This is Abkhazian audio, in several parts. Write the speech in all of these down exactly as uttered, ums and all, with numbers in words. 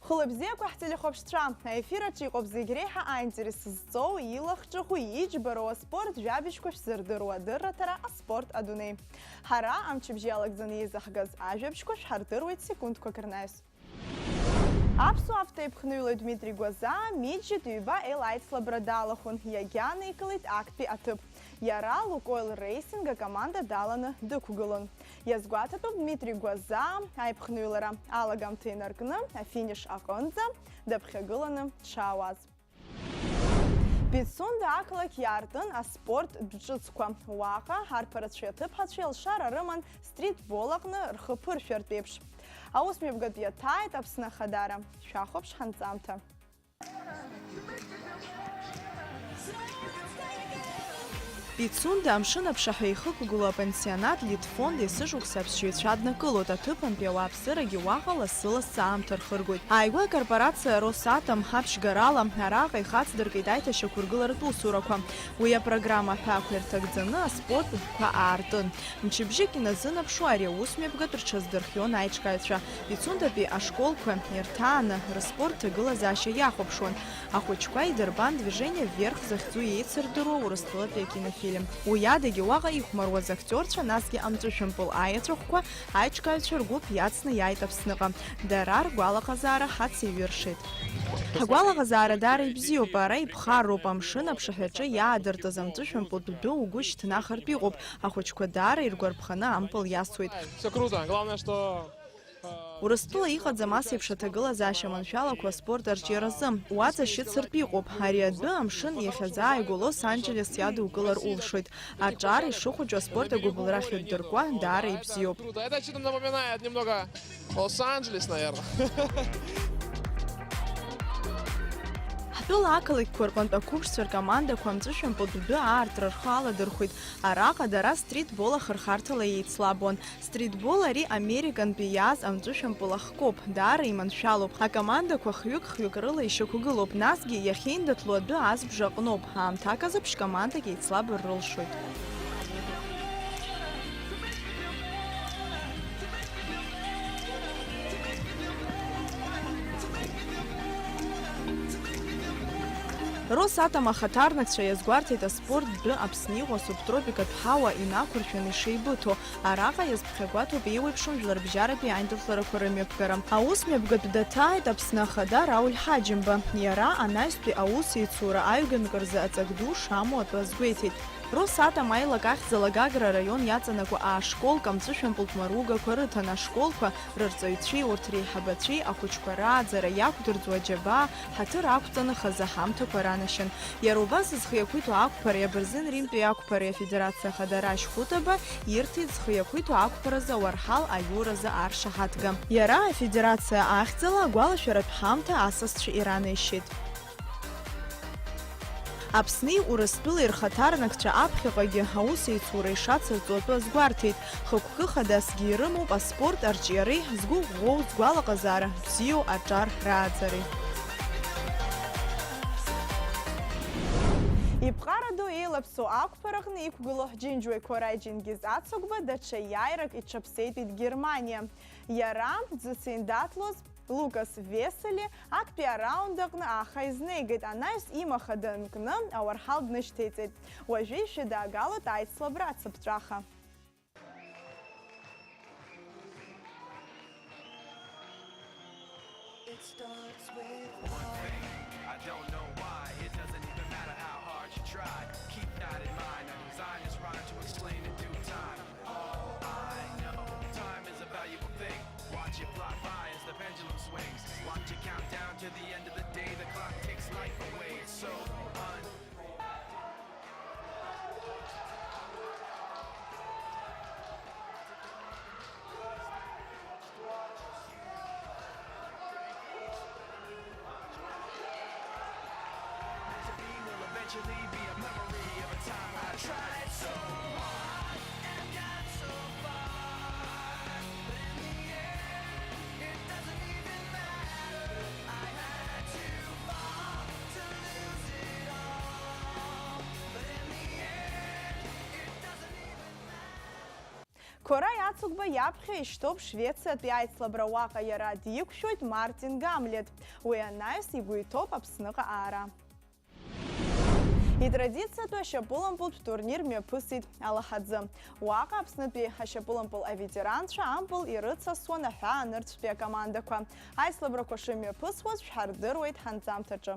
Хәылбзиақәа ҳтелехәаԥшцәа! Аефир аҿы иҟоуп зегь реиҳа аинтерес зҵоу, илахҿыху, иџьбароу аспорт, жәабжьқәа шәзырдыруа адырраҭара «Аспорт адунеи». Ҳара амчыбжьы иалагӡаны еизаҳгаз ажәабжьқәа шәҳардыруеит секундқәак рнаҩс. Аԥсуа автоеиԥхныҩлаҩ Дмитри Гәазаа Миџьит ҩба еилаицлабра далахәын, иагьааникылеит актәи аҭыԥ. Иара Лукойл Реисинг акоманда даланы дықәгылон. Иазгәаҭатәуп Дмитри Гәазаа аиԥхныҩлара алагамҭа инаркны, афиниш аҟынӡа даԥхьагыланы дшаауаз. Пицунда ақалақь иаартын аспорттә ҿыцқәа. Уаҟа арԥарацәеи аҭыԥҳацәеи алшара рыман стритбол аҟны рхы ԥыршәартә еиԥш. Аусмҩаԥгатә иаҭааит Аԥсны Ахадара. Шәахәаԥш ҳанҵамҭа. Пицунда амшын аԥшаҳәа ихықәгылоу апансионат Литфонд есышықәса аԥсшьаҩцәа аднакылоит, аҭыԥантәи ауааԥсырагьы уаҟа лассы-лассы аамҭа рхыргоит. Ааигәа акорпорациа Росатом ҳаԥшьгарала араҟа ихацдыркит аиҭашьақәыргыларатә усурақәа. Уи апрограмма аҳәаақәа ирҭагӡаны аспорт гәқәа аартын. Мчыбжьык иназынаԥшуа ари аусмҩаԥгатә рҽаздырхион аиҿкааҩцәа. Пицундатәи ашколқәа ирҭааны рыспорт ҭагылазаашьа иахәаԥшуан. Ахәыҷқәа идырбан Движение вверх захьӡу еицырдыруа урыстәылатәи акинофильм. Уи адагьы уаҟа ихәмаруаз актиорцәа, насгьы амҵәышәымпыл аеҵәахәқәа аиҿкааҩцәа ргәыԥ иацны иааит Аԥсныҟа. Дара ргәалаҟазаара ҳацеиҩыршеит. Ҳгәалаҟазаара даара ибзиоуп, ара иԥхарроуп, амшын аԥшаҳәаҿы иаадыртыз амҵәышәымпыл дәы угәы шьҭнахыртә иҟоуп, ахәыҷқәа даара иргәарԥханы ампыл иасуеит. Всё круто. Главное, что, э, Урыстәыла иҟаӡам ас еиԥш аҭагылазаашьа маншәалақәа аспорт арҿиаразы. Уаҵашьыцыртә иҟоуп. Ари адәы амшын иахьазааигәоу Лос-Анџелес иадукылар улшоит. Аҿар ишыхәыҷу аспорт агәыбылра ахьыддыркуа даара ибзиоуп. Круто. Это что-то напоминает немного Лос-Анджелес, наверное. Ҳтәыла ақалақьқәа рҟынтә ақәыԥшцәа ркомандақәа амҵәышәымпылтә дәы аартра рхы аладырхәеит. Араҟа дара стритбол ахырхарҭала еицлабуан. Стритбол ари Американтәи иааз амҵәышәымпыл ахкоуп, даара иманшәалоуп. Акомандақәа хҩык-хҩык рыла ишьақәгылоуп, насгьы иахьеиндаҭло адәы азбжа аҟноуп. Аамҭак азы ԥшь-командак еицлабыр рылшоит. Росатом ахаҭарнакцәа иазгәарҭеит аспорт дәы Аԥсны иҟоу асубтропикатә ҳауа инақәыршәаны ишеибыҭоу. Араҟа иазԥхьагәаҭоуп еиуеиԥшым жәларбжьаратәи аиндаҭларақәа рымҩаԥгара. Аусмҩаԥгатә даҭааит Аԥсны Ахада Рауль Ҳаџьымба. Иара анаҩстәи аусеицура аҩганк рзы аҵак ду шамоу атәы азгәеиҭеит. Росатом аилак ахьӡала Гагра араион иаҵанакуа аа школк амҵәышәымпылтә маругақәа рыҭан, ашколқәа рырҵаҩцәеи урҭ реиҳабацәеи ахәыҷқәа рааӡара иақәдырӡуа аџьабаа ҳаҭыр ақәҵаны хазы ҳамҭақәа ранашьан. Иара убас зхы иақәиҭу ақәԥареи абырзен Римтәи ақәԥареи афедерациа ахадара Ашьхәытаба ирҭеит зхы иақәиҭу ақәԥаразы ауарҳал аиуразы аршаҳаҭга. Иара афедерациа ахьӡала агәалашәаратә ҳамҭа асасцәа иранеишьеит. Аԥсни Урыстәылеи рхаҭарнакцәа аԥхьаҟагьы аусеицура ишацырҵо атәы азгәарҭеит. Хықәкы хадасгьы ирымоуп аспорт арҿиареи, згәы ӷәӷәоу, згәалаҟазаара бзиоу аҿар рааӡареи. Иԥҟарадоу еилаԥсоу ақәԥараҟны иқәгылоу ҳџьынџьуаҩ Қәараи Џьенгиз Ацыгәба даҽа иааирак иҽаԥсеитәит Германиа. Иара дзыциндаҭлоз Лукас Весели актәи араунд аҟны ааха изнеигеит, анаҩс имаха данкны, ауарҳал днышьҭеиҵеит. Уажәы ишәыдаагалоит аицлабра ацыԥҵәаха. It starts with one thing. I don't know why. It doesn't even matter how hard you try. Keep that in mind. I designed this rhyme to explain in due time. All I know, time is a valuable thing. Watch it fly by as the pendulum swings. Watch it count down to the end of the day. The clock takes life away. It's so un- Корай Ацугба иаԥхьа ишьҭоуп Швециатәи аицлабра, уаҟа иара диқәшәоит Мартин Гамлет. Уи анаҩс игәы иҭоуп Аԥсныҟа аара. Итрадициатәу ашьапылампылтә турнир мҩаԥысит Алаҳаӡы. Уаҟа Аԥснытәи ашьапылампыл аветеранцәа ампыл ирыцасуан аҳәаа нырцәтәи акомандақәа. Аицлабрақәа шымҩаԥысуаз шәҳардыруеит ҳанҵамҭаҿы.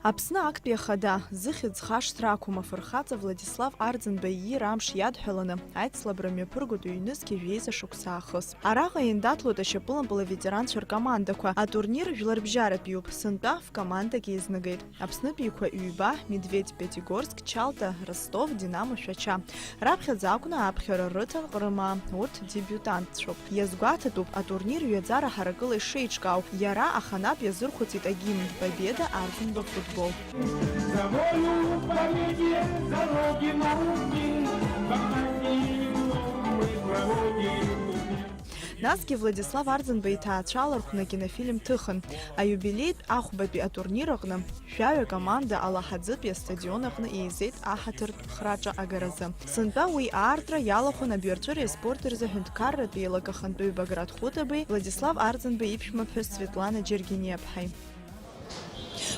Аԥсны актәи ахада, зыхьӡ хашҭра ақәым афырхаҵа Владислав Арӡынба иира амш иадҳәаланы, аицлабра мҩаԥыргоит ҩнызқьи жәеиза шықәса аахыс. Араҟа еиндаҭлоит ашьапылампыл аветеранцәа ркомандақәа. Атурнир жәларбжьаратәиуп, сынтәа ф-командак еизнагеит. Аԥснытәиқәа ҩба, Медведь Пятигорск, Чалта Ростов, Динамо Шәача. Раԥхьаӡа акәны аԥхьара рыҭан Ҟрымаа, урҭ дебиутантцәоуп. Иазгәаҭатәуп атурнир ҩаӡара ҳаракыла ишеиҿкаау. Иара аханатә иазырхәыцит агимн Победа, Арӡынба футбол. За волю в победе, за Родину в битве, мы проводим. Насгьы Владислав Арӡынба иҭаацәа алархәны акинофильм ҭыхын. Аиубилеитә ахәбатәи атурнир аҟны шәаҩа команда Алаҳаӡытәи астадион аҟны еизеит аҳаҭыртә храҿа агаразы. Сынтәа уи аартра иалахәын абҩарҵәыреи аспорти рзы аҳәынҭқарратә еилак ахантәаҩы Баграт Хәытабеи Владислав Арӡынба иԥшәмаԥҳәыс Светлана Џьергениаԥҳаи.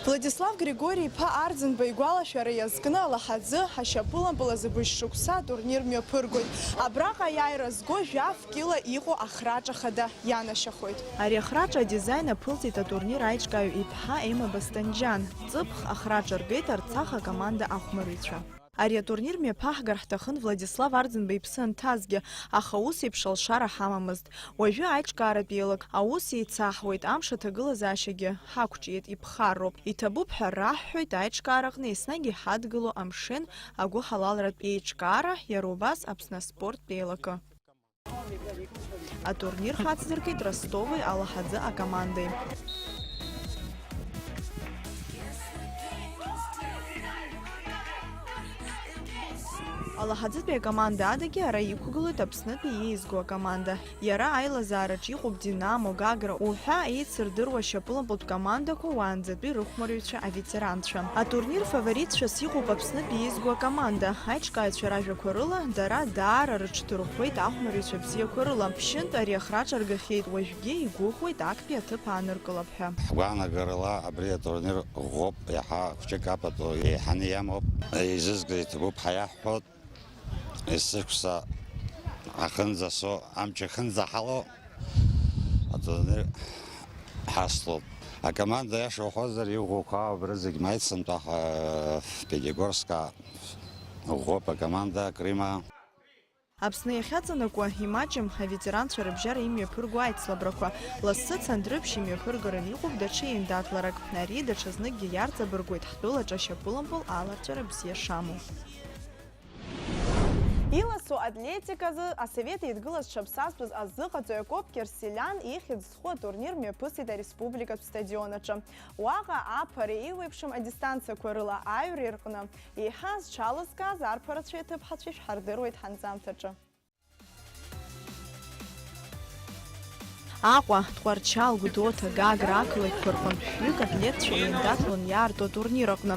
Владислав Григори-иԥа Арӡынба игәалашәара иазкны Алаҳаӡы ашьапылампыл азы быжь шықәса атурнир мҩаԥыргоит. Абраҟа аиааира зго жәаф кьыла иҟоу ахраҿа хада ианашьахоит. Ари ахраҿа адизаин аԥылҵеит атурнир аиҿкааҩ иԥҳа Ема Басҭанџьан. Ҵыԥх ахраҿа ргеит Арцах акоманда ахәмарыҩцәа. Ари атурнир мҩаԥаҳгар ҳҭахын Владислав Арӡынба иԥсы анҭазгьы, аха ус еиԥш алшара ҳамамызт. Уажәы аиҿкааратә еилак аус еицаҳуеит, амш аҭагылазаашьагьы ҳақәҿиеит, иԥхарроуп. Иҭабуп ҳәа раҳҳәоит аиҿкаараҟны еснагь иҳадгыло амшын агәыҳалалратә еиҿкаара, иара убас Аԥсны аспорттә еилакы. Атурнир ҳацдыркит Ростови Алаҳаӡы акомандеи. Алаҳаӡытәи акоманда адагьы ара иқәгылоит Аԥснытәи иеизго акоманда. Иара аилазаараҿ иҟоуп Динамо, Гагра уҳәа еицырдыруа ашьапылампылтә командақәа, уаанӡатәи рыхәмарыҩцәа, аветеранцәа. Атурнир фаворитцәас иҟоуп Аԥснытәи иеизго акоманда. Аиҿкааҩцәа ражәақәа рыла, дара даара рыҽдырӷәӷәеит ахәмарыҩцәа бзиақәа рыла. Ԥшьынтә ари ахраҿа ргахьеит, уажәгьы игәыӷуеит актәи аҭыԥ ааныркылап ҳәа. Ҳгәаанагарала абри атурнир ӷәӷәоуп, иаҳа хәҷык апату еиҳаны иамоуп. Еизызго иҭабуп ҳәа иаҳҳәоит. Есышықәса ахынӡасо, амч ахынӡаҳало атурнир ҳаслоуп. Акоманда, иаша уҳәозар, иӷәӷәақәа ауп, абра зегь маицынтәаха, Пятигорска ӷәӷәоуп акоманда, Крыма. Аԥсны иахьаҵанакуа имаҷым аветеранцәа рыбжьара имҩаԥырго аицлабрақәа. Лассы Цандрыԥшь имҩаԥыргаран иҟоуп даҽа еиндаҭларак. Ари даҽазныкгьы иарҵабыргуеит ҳтәылаҿы ашьапылампыл аларҵәара бзиа шамоу. Иласу атлетиказы Асовет Еидгыла зҽаԥсазтәыз азыҟаҵаҩ Акоп Кьырсиалиан ихьӡ зху атурнир мҩаԥысит ареспубликатә стадион аҿы. Уаҟа аԥара еиуеиԥшым адистанциақәа рыла аҩра иркны, еиҳа зҽалызкааз арԥарацәеи аҭыԥҳацәеи шәҳардыруеит ҳанҵамҭаҿы. Аҟәа, Тҟәарчал, Гәдоуҭа, Гагра ақалақьқәа рҟынтә шәҩык атлетцәа еиндаҭлон иаарту атурнир аҟны.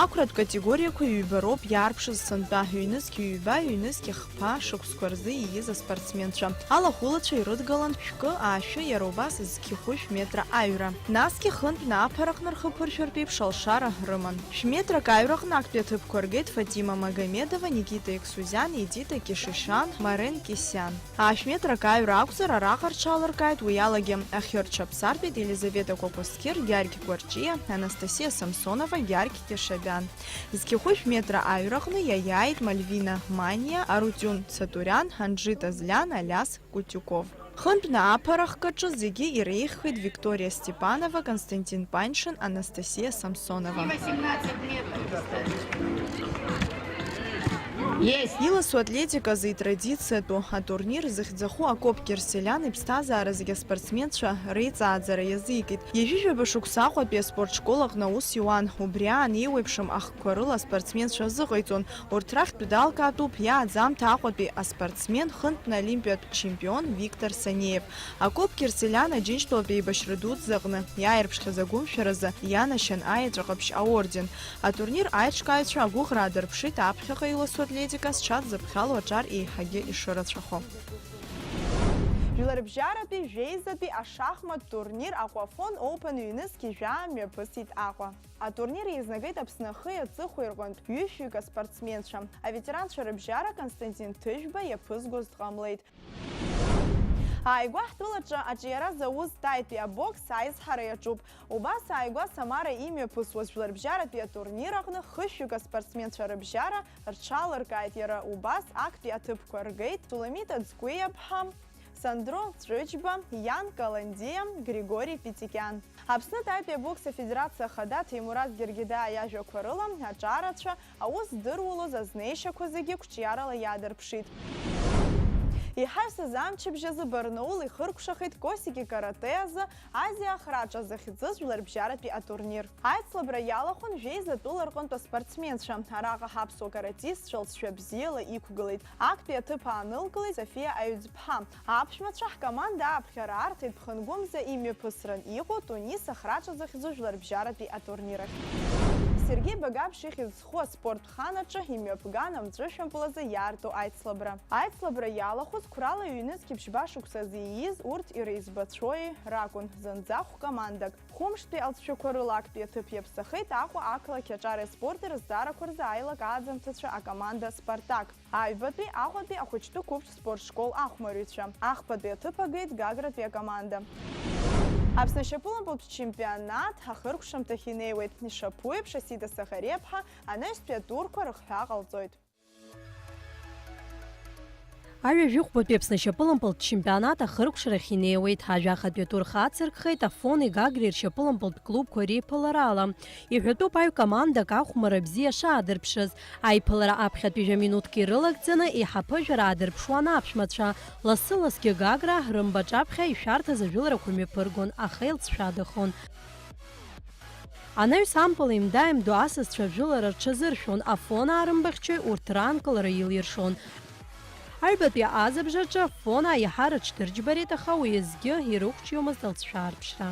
Ақәратә категориақәа ҩба роуп иаарԥшыз сынтәа, ҩнызқь ҩба, ҩнызқь хԥа шықәсқәа рзы ииз аспортсменцәа. Алахәылацәа ирыдгалан шәкы, аашәы, иара убас зқьы хәышә метра аҩра. Насгьы хынтәны аԥараҟны рхыԥыршәартә еиԥш алшара рыман. Шә-метрак аҩраҟны актәи аҭыԥқәа ргеит Фатима Магомедова, Никита Ексузиан, Едита Кишишан, Марен Кисиан. Ашә метрак аҩра акәзар, араҟа рҽалыркааит уи алагьы ахьы рҽаԥсартәит Елизавета Кәакәасқьыр, Гьаргь Гәарҷиа, Анастасиа Самсонова, Гьаргь Кьашабиан. Зқьы хәышә метра аҩраҟны иаиааит Мальвина Маниа, Арутиун Цатуриан, Анжита Злиан, Алиас Кутиуков. Хынтәны аԥара ахкаҿы зегьы иреиӷьхеит Викториа Степанова, Константин Паньшин, Анастасиа Самсонова. Есть. Иласу атлетиказы итрадициатәу атурнир зыхьӡахо Акоп Кьырсиалиан иԥсҭазаара зегьы аспортсменцәа реиҵааӡара иазикит. Ҩажәижәаба шықәса Аҟәатәи аспорт школ аҟны аус иуан, убри аан еиуеиԥшым ахкқәа рыла аспортсменцәа азыҟаиҵон. Урҭ рахьтә далкаатәуп иааӡамҭа Аҟәатәи аспортсмен, хынтәны олимпиатә чемпион Виктор Санеев. Акоп Кьырсиалиан Аџьынџьтәылатә еибашьра дуӡӡа аҟны иааирԥшхьаз агәымшәаразы ианашьан аеҵәа ҟаԥшь аорден. Атурнир аиҿкааҩцәа агәыӷра аадырԥшит аԥхьаҟа иласу атлет Атлетика зҽадзыԥхьало аҿар еиҳагьы ишырацәахо. Жәларбжьаратәи жәеизатәи ашахмат турнир Аҟәафон Open ҩнызқь жәаа мҩаԥысит Аҟәа. Атурнир еизнагеит Аԥсны ахи аҵыхәеи рҟынтә ҩышәҩык аспортсменцәа. Аветеранцәа рыбжьара Константин Ҭыжәба иаԥызгоз дҟамлеит. Ааигәа ҳтәылаҿы аҿиара зауз Таитәи абокс аизҳара иаҿуп. Убас ааигәа Самара имҩаԥысуаз жәларбжьаратәи атурнир аҟны хышәҩык аспортсменцәа рыбжьара рҽалыркааит, иара убас актәи аҭыԥқәа ргеит Суламита Ӡкәиаԥҳа, Сандро Ҵәыџьба, Иан Каландиа, Григори Петикиан. Аԥсны Таитәи абокс афедерациа ахада Ҭемураз Гергида иажәақәа рыла, аҿарацәа, аус здыруалоз азнеишьақәа зегьы қәҿиарала иаадырԥшит. Иҳаҩсыз амчыбжь азы Барнаул ихыркәшахеит Косики каратэ азы Азиа ахраҿа захьӡыз жәларбжьаратәи атурнир. Аицлабра иалахәын жәеиза тәыла рҟынтә аспортсменцәа. Араҟа ҳаԥсуа каратистцәа лҵшәа бзиала иқәгылеит. Актәи аҭыԥ аанылкылеит Софиа Аҩӡԥҳа. Аԥшәмацәа ҳкоманда ааԥхьара арҭеит Ԥхынгәымза имҩаԥысран иҟоу Тунис ахраҿа захьӡу жәларбжьаратәи атурнир ахь. Сергеи Багаԥшь ихьӡ зху аспорт хан аҿы имҩаԥган амҵәышәмпыл азы иаарту аицлабра. Аицлабра иалахәыз қәрала ҩнызқь ԥшьба шықәсазы ииз урҭ иреизбацәои ракәын, зынӡа хә-командак. Хәымштәи алҵшәақәа рыла актәи аҭыԥ иаԥсахеит Аҟәа ақалақь аҿареи аспорти рызҵаарақәа рзы аилак ааӡамҭацәа акоманда Спартак. Аҩбатәи, Аҟәатәи ахәыҷтәы қәыԥш спорт школ ахәмарҩцәа. Ахԥатәи аҭыԥ агеит Гагратәи акоманда. Аԥсны ашьапылампылтә чемпионат ахыркәшамҭахь инеиуеит. Ишаԥу еиԥш, Асида Сахариаԥҳа анаҩстәи атурқәа рыхҳәаа ҟалҵоит. Аҩажәихәбатәи Аԥсны ашьапылампылтә чемпионат ахыркәшарахь инеиуеит. Ажәахатәи атур хацыркхеит Афони Гагреи ршьапылампылтә клубқәа реиԥыларала. Иҳәатәуп аҩ командак ахәмара бзиа шаадырԥшыз. Аиԥылара аԥхьатәи жәа минуҭк ирылагӡаны еиҳа ԥыжәара аадырԥшуан аԥшәмацәа. Лассы-ласгьы Гагра рымбаҿаԥхьа ишәарҭаз ажәыларақәа мҩаԥыргон, аха илҵшәадахон. Анаҩс ампыл еимда-еимдо асасцәа ажәылара рҽазыршәон, Афонаа рымбахьчаҩ урҭ раанкылара илиршон. Аҩбатәи азыбжаҿы Афонаа иаҳа рыҽдырџьбарит, аха уи азгьы ирықәҿиомызт алҵшәа аарԥшра.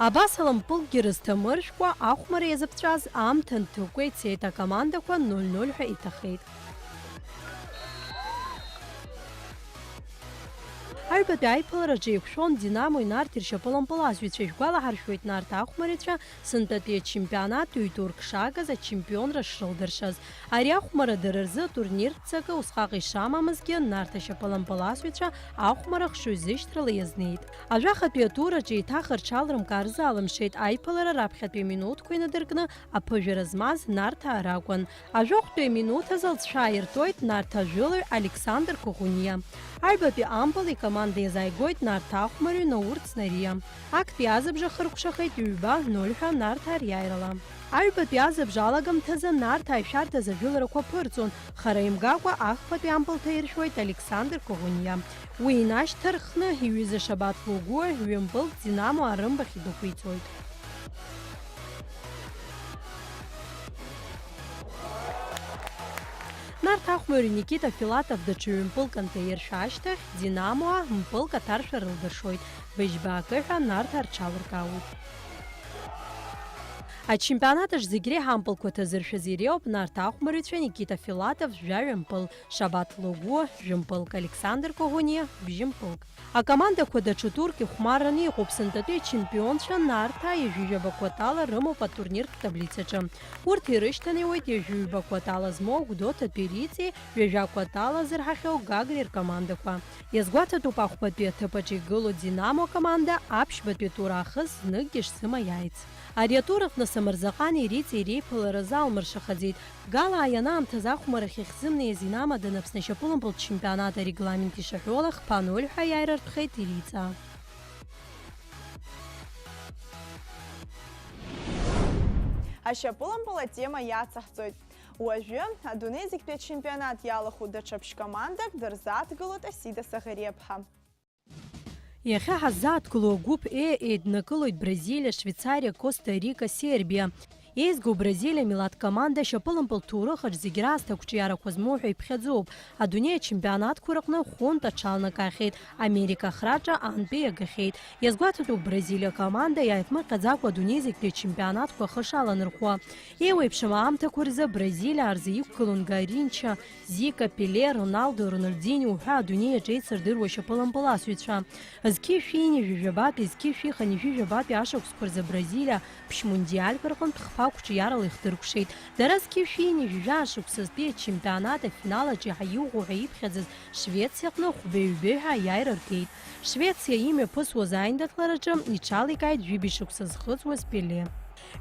Абас ала мпылкгьы рызҭамыршәкәа ахәмара иазыԥҵәаз аамҭа нҭыкәа ицеит, акомандақәа ноль ноль ҳәа иҭахеит. Аҩбатәи аиԥылараҿы еиқәшәон Динамо-и Нарҭи ршьапылампылазҩцәа. Ишәгәалаҳаршәоит, Нарҭ ахәмарицәа сынтәатәи ачемпионат ҩ-турк шагаз ачемпионра шрылдыршаз. Ари ахәмара дара рзы атурниртә ҵакы усҟак ишамамызгьы, Нарҭ ашьапылампылазҩцәа ахәмара хшыҩзышьҭрала иазнеит. Ажәахатәи атураҿы еиҭах рҽалрымкаар залымшеит, аиԥылара раԥхьатәи аминуҭқәа инадыркны аԥыжәара змаз Нарҭаа ракәын. Ажәохәтәи аминуҭ азы алҵшәа аиртәоит Нарҭаа жәылаҩ Александр Коӷониа. Аҩбатәи ампыл икоманда иазааигоит Нарҭаа ахәмарҩы Наур Цнариа. Актәи азыбжа хыркәшахеит ҩба ноль ҳәа Нарҭаа риааирала. Аҩбатәи азыбжа алагамҭазы Нарҭаа ишәарҭаз ажәыларақәа ԥырҵон, хара имгакәа ахԥатәи ампыл ҭаиршәуеит Александр Коӷониа. Уи инашьҭарххны иҩыза Шабаҭ Лугәуа ҩымпылк Динамо арымбахь идәықәиҵоит. Нарҭ ахәмарҩы Никита Филатов даҽа ҩымпылк анҭаиршә ашьҭахь, Динамо мпылк аҭаршәа рылдыршоит, быжьба акы ҳәа Нарҭаа рҽалыркаауеит. Ачемпионат аҿы зегь реиҳа ампылқәа ҭазыршәыз иреиуоуп Нарҭ ахәмарҩцәа Никита Филатов жәаҩа мпыл, Шабаҭ Логуа, жәымпылк, Александр Коӷониа, бжьымпылк. Акомандақәа даҽа турк ихәмарраны иҟоуп, сынтәатәи ачемпионцәа Нарҭаа ҩажәижәаба кәатала рымоуп атурниртә таблицаҿы. Урҭ ирышьҭанеиуеит ҩажәижәаба кәатала змоу Гәдоуҭатәи Риҵеи, ҩажәа кәатала зырҳахьоу Гагреи ркомандақәа. Иазгәаҭатәуп ахәбатәи аҭыԥ аҿы игылоу Динамо акоманда аԥшьбатәи атур аахыс зныкгьы шзымаиааиц. Ари атур аҟны Самырзаҟани Риҵеи реиԥылара залмыршахаӡеит. Галаа ианаамҭаз ахәмарахь иахьзымнеиз инамаданы Аԥсны ашьапылампылтә чемпионат арегламент ишаҳәо ала хԥа ноль ҳәа иааира ртәхеит Ириҵаа. Ашьапылампыл атема иацаҳҵоит. Уажәы адунеи зегьтәи ачемпионат иалахәу даҽа ԥшь командак дырзааҭгылоит Асида Саӷариаԥҳа. Иахьа ҳаззааҭгыло агәыԥ Е еиднакылоит Бразилиа, Швеицариа, Коста-Рика, Сербиа. Еизго Бразилиа милаҭ команда ашьапылампыл ҭоурыхаҿ зегь раасҭа ақәҿиарақәа змоу ҳәа иԥхьаӡоуп. Адунеи ачемпионатқәа рыҟны хәынтә аҽалнакахьеит, Америка ахраҿы антәи иагахьеит. Иазгәаҭатәуп Бразилиа команда иааиҭмырҟьаӡакәа адунеи зегьтәи ачемпионатқәа ахы шаланархәуа. Еиуеиԥшым аамҭақәа рзы Бразилиаа рзы иқәгылон Гаринча, Зика, Пеле, Роналдо, Роналдиньо уҳәа адунеи аҿы еицырдыруа шьапылампыласҩцәа. Зқьи шәи ҩынҩажәи жәабатәи, зқьи шәи хынҩажәи жәабатәи ашықәсқәа рзы Бразилиа ԥшь-мундиалк рҟынтә хԥа қәҿиарала ихдыркәшеит. Дара зқьи шәи ҩынҩажәи жәаа шықәсазтәи ачемпионат афинал аҿы иаҳа иӷәӷәоу ҳәа иԥхьаӡаз Швециаҟны хәбеи-ҩбеи ҳәа аиааира ргеит. Швециа имҩаԥысуаз аиндаҭлараҿы иҽаликааит жәибжь шықәса зхыҵуаз Пеле.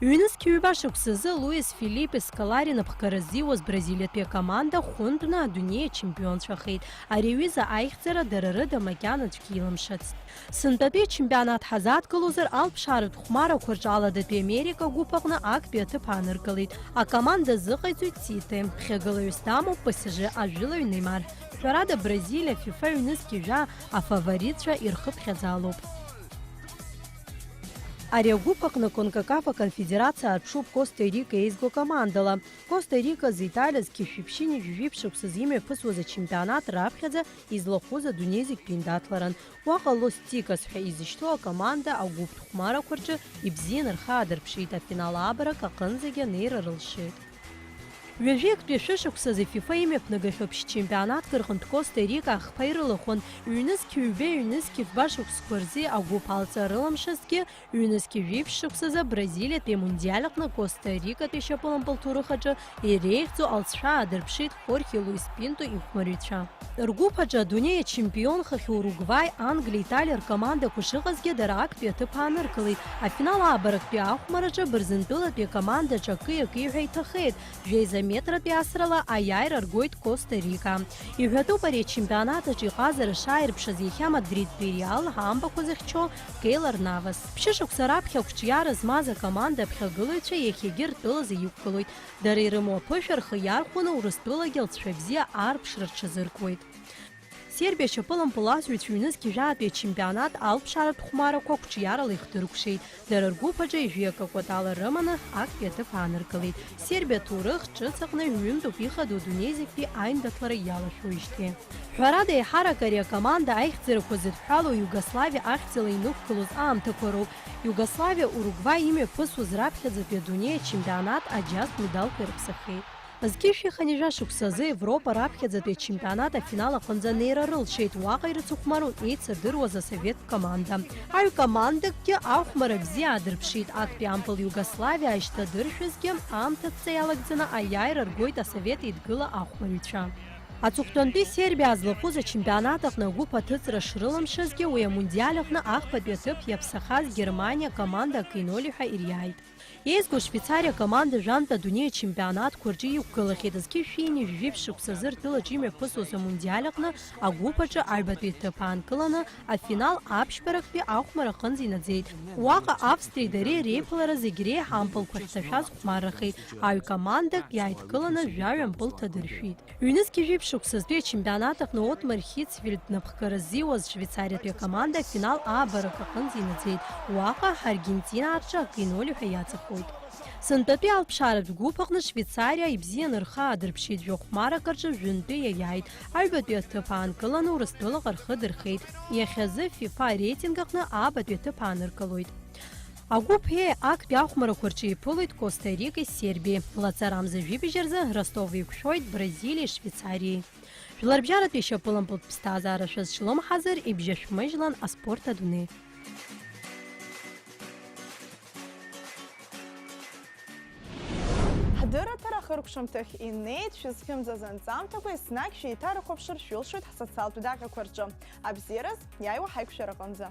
Ҩнызқь ҩба шықәсазы Луис Филиппе Скалари напхгара ззиуаз бразилиатәи акоманда хәынтәны адунеи ачемпионцәахеит. Ари аҩыза аихьӡара дара рыда макьана аӡәгьы илымшацт. Сынтәатәи ачемпионат ҳазадкылозар, алԥшааратә хәмарақәа рҿы Аладатәи Америка агәыԥ аҟны актәи аҭыԥ ааныркылеит. Акоманда азыҟаиҵоит Сите, ԥхьагылаҩыс дамоуп П С Ж ажәылаҩ Неймар. Ҳәарада, Бразилиа ФИФА ҩнызқь жәа афаворитцәа ирхыԥхьаӡалоуп. Ари агәыԥ аҟны Конкакаф аконфедерациа арԥшуп Коста-Рика еизго командала. Коста-Рика азы Италиа зқьи жәшәи ԥшьынҩажәи жәиԥшь шықәсазы имҩаԥысуаз ачемпионат раԥхьаӡа излахәыз адунеи зегьтәи индаҭларан. Уаҟа Лос Тикос ҳәа изышьҭоу акоманда агәыԥтә хәмарақәа рҿы ибзианы рхы аадырԥшит, афинал аабарак аҟынӡагьы анеира рылшеит. Ҩажәи актәи шәышықәсазы ФИФА имҩаԥнагахьоу ԥшь-чемпионатк рҟынтә Коста-Рика ахԥа ирылахәын, ҩнызқь ҩбеи ҩнызқь фба шықәсқәа рзы агәыԥ алҵра рылымшазҭгьы, ҩнызқь жәиԥшь шықәсазы Бразилиатәи амундиал аҟны Коста-Рикатәи ашьапылампыл ҭоурых аҿы иреиӷьӡоу алҵшәа аадырԥшит Хорхе Луис Пинто ихәмарҩцәа. Ргәыԥ аҿы адунеи ачемпионхахьоу Уругваи, Англиа, Италиа ркомандақәа шыҟазгьы, дара актәи аҭыԥ ааныркылеит. Афинал аабарактәи ахәмараҿы бырзентәылатәи акомандаҿы акы-акы ҳәа иҭахеит, жәеиза метратәи асрала аиааира ргоит Коста-Рика. Иҳәатәуп ари ачемпионат аҿы иҟазара шааирԥшыз иахьа Мадридтәи Реал ҳамбақәа зыхьчо Кейлор Навас. Ԥшьышықәса раԥхьа ақәҿиара змаз акоманда аԥхьагылаҩцәа иахьагьы ртәылазы иқәгылоит. Дара ирымоу аԥышәа рхы иархәаны Урыстәылагьы алҵшәа бзиа аарԥшра рҽазыркуеит. Сербиа ашьапылампыласҩцәа ҩнызқь жәаатәи ачемпионат алԥшааратә хәмарақәа қәҿиарала ихдыркәшеит. Дара ргәыԥ аҿы ҩажәи акы кәатала рыманы актәи аҭыԥ ааныркылеит. Сербиа аҭоурых ҿыц аҟны ҩынтәуп ихадоу адунеи зегьтәи аиндаҭлара иалашәоижьҭеи. Ҳәарада, еиҳарак ари акоманда аихьӡарақәа зыдҳәалоу Иугославиа ахьӡала инықәгылоз аамҭақәа роуп. Иугославиа Уругваи имҩаԥысуаз раԥхьаӡатәи адунеи ачемпионат аџьазтә медалқәа ирыԥсахеит. Зқьи жәшәи хынҩажәа шықәсазы Европа раԥхьаӡатәи ачемпионат афинал аҟынӡа анеира рылшеит, уаҟа ирыцыхәмаруан еицырдыруаз асовет команда. Аҩ командакгьы ахәмара бзиа аадырԥшит, актәи ампыл Иугославиа ашьҭадыршәызгьы, аамҭа ҵа иалагӡаны аиааира ргоит асовет еидгыла ахәмарҩцәа. Аҵыхәтәантәи Сербиа злахәыз ачемпионат аҟны агәыԥ аҭыҵра шрылымшазгьы, уи амундиал аҟны ахԥатәи аҭыԥ иаԥсахаз Германиа команда акы ноль ҳәа ириааит. Еизго Швеицариа акоманда жәантә адунеи ачемпионатқәа рҿы иқәгылахьеит, зқьи жәшәи ҩажәи жәиԥшь шықәсазы ртәылаҿы имҩаԥысуаз амундиал аҟны агәыԥ аҿы аҩбатәи аҭыԥ аанкыланы, афинал аԥшьбарактәи ахәмарра аҟынӡа инаӡеит. Уаҟа Австриеи дареи реиԥылара зегь реиҳа ампылқәа ахьҭашәаз хәмаррахеит, аҩ командак иааидкыланы жәаҩа мпыл ҭадыршәит. Ҩнызқьи жәиԥшь шықәсазтәи ачемпионат аҟны Отмар Хицфельд напхгара ззиуаз Швеицариатәи акоманда афинал аабарак аҟынӡа инаӡеит, уаҟа ҳаргентинаа рҿы акы ноль ҳәа иаҵахоит. Сынтәатәи алԥшааратә гәыԥ аҟны Швеицариа ибзианы рхы аадырԥшит, жәохә хәмарак рҿы жәынтәы иаиааит, аҩбатәи аҭыԥ аанкыланы Урыстәылаҟа рхы дырхеит. Иахьазы ФИФА реитинг аҟны аабатәи аҭыԥ ааныркылоит. Агәыԥ Е актәи ахәмарақәа рҿы иԥылоит Коста-Рикеи Сербиеи, лаҵарамза жәибжь рзы Ростов еиқәшәоит Бразилиеи Швеицариеи. Жәларбжьаратәи шьапылампылтә ԥсҭазаара шәазҿлымҳазар, ибжьашәмыжьлан аспорт адунеи. Ҳдырраҭара ахыркәшамҭахь инеит, шәызхьымӡаз анҵамҭақәа еснагь шәеиҭарыхәаԥшыр шәылшоит ҳсоциалтә даҟьақәа рҿы. Абзиараз, иааиуа ҳаиқәшәараҟынӡа!